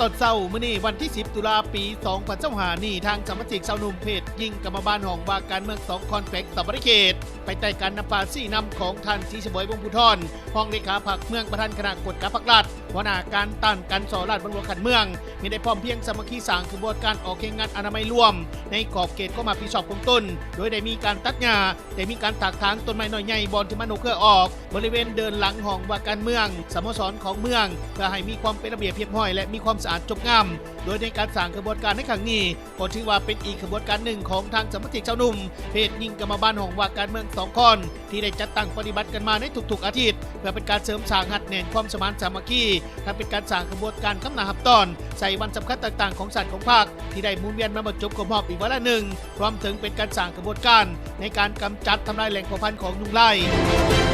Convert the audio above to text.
ຕອນເຊົ້າມື້ນີ້ ວັນທີສິບ ຕຸລາ ປີສອງພັນຊາວຫ້ານີ້ ທາງສະມາຊິກຊາວໜຸ່ມເພດຍິງກຳມະບານຫ້ອງວ່າການເມືອງສອງຄອນ ແຂວງສະຫວັນນະເຂດ ພາຍໃຕ້ການນຳພາຊີ້ນຳຂອງທ່ານ ສີສະບວຍ ວົງພູທອນ ຮອງເລຂາພັກເມືອງ ປະທານຄະນະກວດກາພັກລັດ ຫົວໜ້າການຕ້ານການສໍ້ລາດບັງຫຼວງຂັ້ນເມືອງ ມີໄດ້ພ້ອມພຽງສາມັກຄີສ້າງຂະບວນການອອກແຮງງານອະນາໄມລວມ ໃນຂອບເຂດຄວາມຮັບຜິດຊອບຂອງຕົນ ໂດຍໄດ້ມີການຕັດຫຍ້າ ໄດ້ມີການຖາກຖາງຕົ້ນໄມ້ນ້ອຍໃຫຍ່ບ່ອນທີ່ມັນຫົກເຄືອອອກ ບໍລິເວນເດີ່ນຫຼັງຫ້ອງວ່າການເມືອງ, ສະໂມສອນຂອງເມືອງ ເພື່ອໃຫ້ມີຄວາມເປັນລະບຽບຮຽບຮ້ອຍ ແລະ ມີຄວາມສະອາດຈົບງາມ. ໂດຍໃນການສ້າງຂະບວນການໃນຄັ້ງນີ້ ກໍຖືວ່າເປັນອີກຂະບວນການໜຶ່ງຂອງທາງສະມາຊິກຊາວໜຸ່ມ ເພດຍິງກຳມະບານຫ້ອງວ່າການເມືອງສອງຄອນ ທີ່ໄດ້ຈັດຕັ້ງປະຕິບັດກັນມາໃນທຸກໆອາທິດ ເພື່ອເປັນການເສີມສ້າງຮັດແໜ້ນຄວາມສະໝານສາມັກຄີ ທັງເປັນການສ້າງຂະບວນການຄຳນັບຮັບຕອນໃສ່ວັນສຳຄັນຕ່າງໆຂອງຊາດຂອງພັກ ທີ່ໄດ້ໝູນວຽນມາບັນຈົບຄົບຮອບອີກວາລະໜຶ່ງ ລວມເຖິງເປັນການສ້າງຂະບວນການໃນການກຳຈັດທຳລາຍແຫຼ່ງເຜົ່າພັນຂອງຍຸງລາຍ.